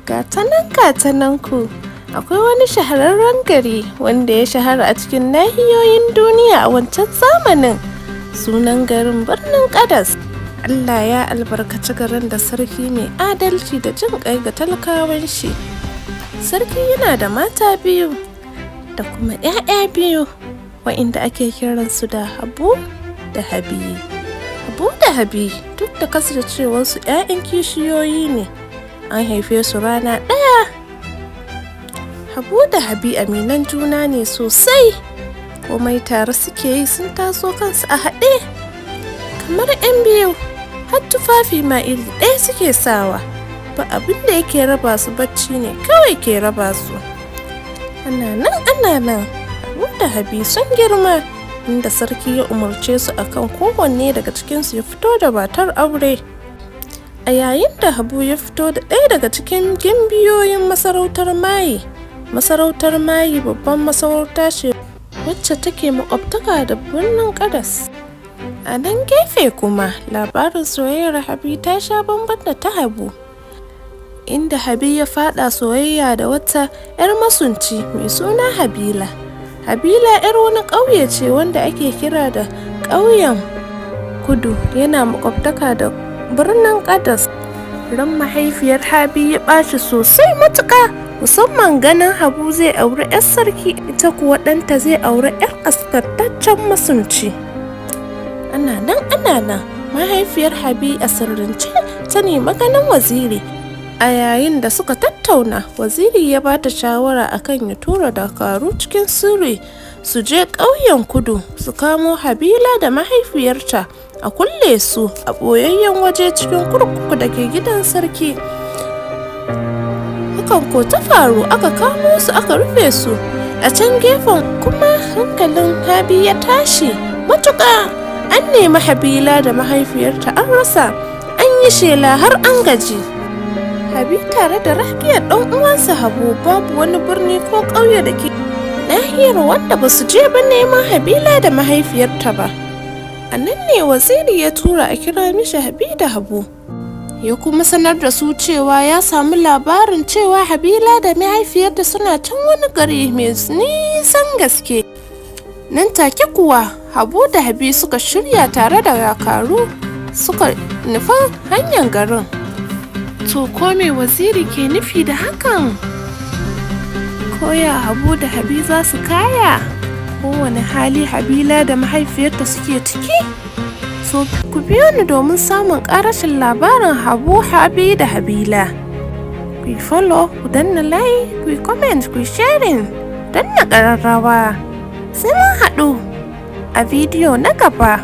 Gatanan gatanan ku. Akwai wani shahararren gari wanda ya shahara a cikin nahiyoyin duniya a wancan zamanin. Sunan garin Birnin Ƙadas. Allah ya albarkaci garin da sarki mai adalci da jin ƙai ga talakawan shi. Sarki yana da mata biyu da kuma 'ya'ya biyu wa'inda ake kiransu da Habu da Habi. Habu da Habi duk da kasancewarsu 'ya'yan kishiyoyi ne, an haife su rana ɗaya. Habu da Habi aminan juna ne sosai, komai tare suke yi, sun taso kansu a haɗe kamar 'yan biyu, har tufafi ma iri ɗaya suke sawa. Ba abin da yake raba su, bacci ne kawai ke raba su. Ana nan ana nan, Habu da Habi sun girma, inda sarki ya umarce su akan kowanne daga cikinsu ya fito da matar aure. A yayin da Habu ya fito da ɗaya daga cikin gimbiyoyin masarautar Mayi. Masarautar Mayi babban masarauta ce wacce take makwabtaka da Birnin Ƙadas. A nan gefe kuma, labarin soyayyar Habi ta sha bamban da ta Habu, inda Habi ya faɗa soyayya da wata 'yar masunci mai suna Habila. Habila 'yar wani ƙauye ce wanda ake kira da ƙauyen Kudu, yana makwabtaka da Birnin Ƙadas. Ran mahaifiyar Habi ya ɓaci sosai matuƙa, musamman ganin Habu zai auri 'yar sarki, ita kuwa ɗanta zai auri 'yar ƙasƙantaccen masunci. Ana nan ana nan, mahaifiyar Habi a sirrance ta nemi ganin waziri. A yayin da suka tattauna, waziri ya bata shawara akan ya tura dakaru cikin sirri su je ƙauyen Kudu su kamo Habila da mahaifiyarta, a kulle su a ɓoyayyen waje cikin kurkuku da ke gidan sarki. Hakan ko ta faru, aka kamo su aka rufe su. A can gefen kuma, hankalin Habi ya tashi matuƙa. An nemi Habila da mahaifiyarta an rasa, an yi shela har an gaji. Habi tare da rakiyar ɗan uwansa Habu, babu wani birni ko ƙauye da ke nahiyar wanda ba su je ba neman Habila da mahaifiyarta ba. A nan ne waziri ya tura a kira mishi Habi da Habu, ya kuma sanar da su cewa ya samu labarin cewa Habila da mahaifiyarta suna can wani gari mai nisan gaske. Nan take kuwa Habu da Habi suka shirya tare da dakaru suka nufi hanyar garin. To, ko me waziri ke nufi da hakan? Koya Habu da Habi za su kaya? Kowane hali Habila da mahaifiyarta suke ciki? So ku biyo ni domin samun ƙarashin labarin Habu, Habi da Habila. Ku yi follow, ku danna like, ku yi comment, ku yi sharing, danna ƙararrawa. Sai mun haɗu a bidiyo na gaba.